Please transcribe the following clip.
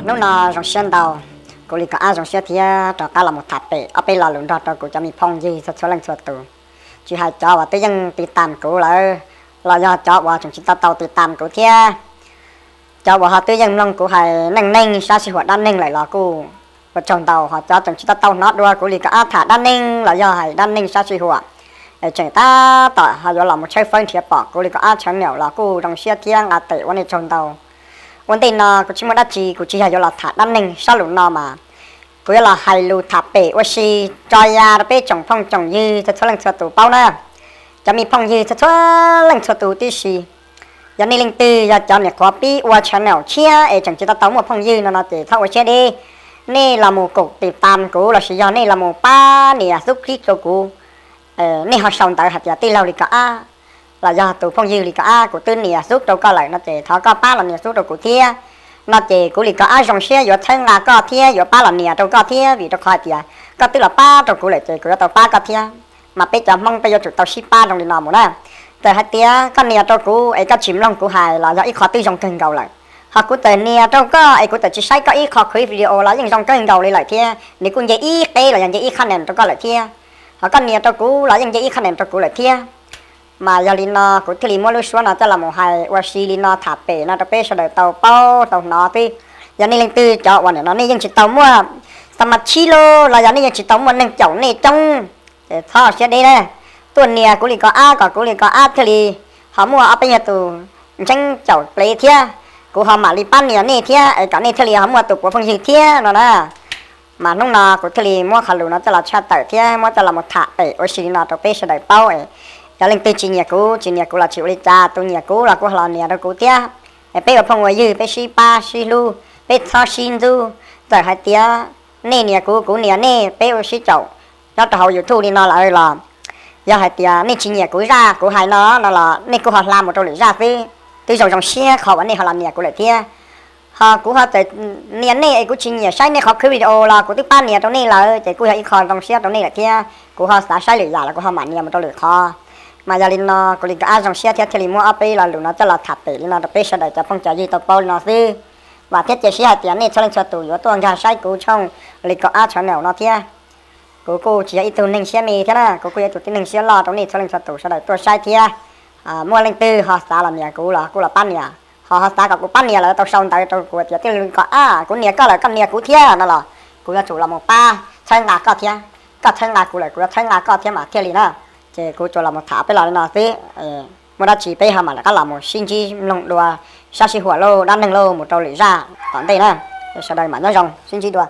Hnub no zoo siab ntau, kuv li kom ab zoo siab thiab rov qab los mus tham pem ob peb lo lus nrog rau kuv cov me phooj ywg txhua txhua leej txhua tus, tsis hais cov uas twb yeej tiv tam kuv lawm los yog cov uas tseem tsis tau tau tiv tam kuv thiab. Cov uas ho twb yeej mloog kuv hais neej neeg sab sij huam dab neeg lawm los kuj ua tsaug ntau, ho cov tseem tsis tau tau hnov dua kuv li kom ab tham dab neeg los yog hais dab neeg sab sij huam es tseem tab tom ho yuav los mus tshawb fawb nrhiav pom kuv li kom ab channel los kuj zoo siab thiab nqa tes ua nej tsaug ntau. Ua ntej no kuv tsis muaj dab tsi, kuv tsis yog yuav los tham dab neeg sab lus no mas kuv yuav los hais lus tham pem ua si tso ya rau peb tsoom phooj tsoom ywg txhua txhua leej txhua tus paub na. Cov me phooj ywg txhua txhua leej txhua tus tib si, yog nej leej twg yog cov niam qhuav pib ua channel tshiab es tseem tsis tau tau muaj phooj ywg no no ces txhob ua siab deb, nej los mus koom tiv tam kuv lossis yog nej los mus pab nias xub kib rau kuv. Nej ho sau ntawv hais tias tij laug li kom ab los yog tus phooj ywg li kom ab, kuv twb nias xub rau koj lawm no ces thov koj pab los nias xub rau kuv thiab. No ces kuv li kom ab zoo siab yuav txhawb nqa koj thiab yuav pab los nias rau koj thiab, vim rau qhov hais tias koj twb los pab rau kuv lawm ces kuv yuav tau pab koj thiab. Mas peb cov Hmoob peb yuav tsum tau sib pab zoo li no mus na. Txawm hais tias koj nias rau kuv es koj tsis mloog kuv hais los yog ib qho twb zoo kawg nkaus lawm. Ho kuv txawm nias rau koj es kuv txawm tsis saib koj ib qho clip video los yeej zoo kawg nkaus li lawm thiab, nws kuj nce ib qeb los yog nce ib qhab nees rau koj lawm thiab. Ho koj nias rau kuv los yeej nce ib qhab nees rau kuv lawm thiab. Mas yog li no kuv thiaj li muab lub suab no coj los mus hais ua si li no tham pem no rau peb sawv daws tau paub tau hnov xwb. Yog nej leej twg cov uas nim no nej yeej tsis tau muaj xa ma chib lauj los yog nej yeej tsis tau muaj neeg caum nej coob ces txhob siab deb na, tuaj nias kuv li kom ab kom kuv li kom ab thiaj li ho muaj ob peb nyuag tus ntseeb caum plev thiab, kuv ho mam li pab nias nej thiab es kom nej thiaj li ho muaj tus puav phooj ywg thiab no na. Mas hnub no kuv thiaj li muab qhov lus no coj los tshaj tawm thiab muab coj los mus tham pem ua si li no rau peb sawv daws paub. Yog leej twg tsis nyiam kuv, tsis nias kuv los tsis ua li cas, tus nyiam kuv los kuj ho los nias rau kuv thiab. Es peb ua phooj ua ywg, peb sib pab sib hlub, peb txhob sib ntxub. Txawm hais tias nej nias kuv, kuv nias nej, peb ua sib caum nyob rau hauv YouTube li no lawm los yog hais tias nej tsis nyiam kuv zaj kuv hais no no los nej kuj ho hla mus rau lwm zaj xwb. Twb zoo zoo siab qhov uas nej ho los nias kuv lawm thiab. Ho kuv ho txawm nias nej es kuv tsis nyiam saib nej qhov clip video los kuv twb pab nias rau nej lawm ces kuj yog ib qho zoo siab rau nej lawm thiab. Kuv ho xav saib lwm yam los kuv ho mam nias mus rau lwm qhov. Mas yog li no kuv li kom ab zoo siab thiab thiaj li muab ob peb lo lus no coj los tham pem li no rau peb sawv daws cov phooj cov ywg tau paub li no xwb. Vam thiab cia siab hais tias nej txhua leej txhua tus yuav tuaj nkag saib kuv tshooj li kom ab channel no thiab. Kuv kuj tsis yog ib tug neeg siab me thiab na, kuv kuj yog ib tug tib neeg siab loj rau nej txhua leej txhua tus sawv daws tuaj saib thiab. Muaj leej twg ho xav los nias kuv los kuj los pab nias, ho ho xav kom kuv pab nias los tau sau ntawv rau kuv tias tij laug kom ab kuv nias koj lawm koj nias kuv thiab no los kuv yuav tsum los mus pab txhawb nqa koj thiab. Koj txhawb nqa kuv lawm kuv yuav txhawb nqa koj thiab mas thiaj li na. Ces kuv tsuas los mus tham peb los li no xwb. Muaj dab tsi peb ho mam rov qab los mus sib ntsib mloog dua sab sij huam lauj, dab neeg lauj, mus rau lwm zaj tom ntej na. Sawv daws mam nyob zoo sib ntsib dua.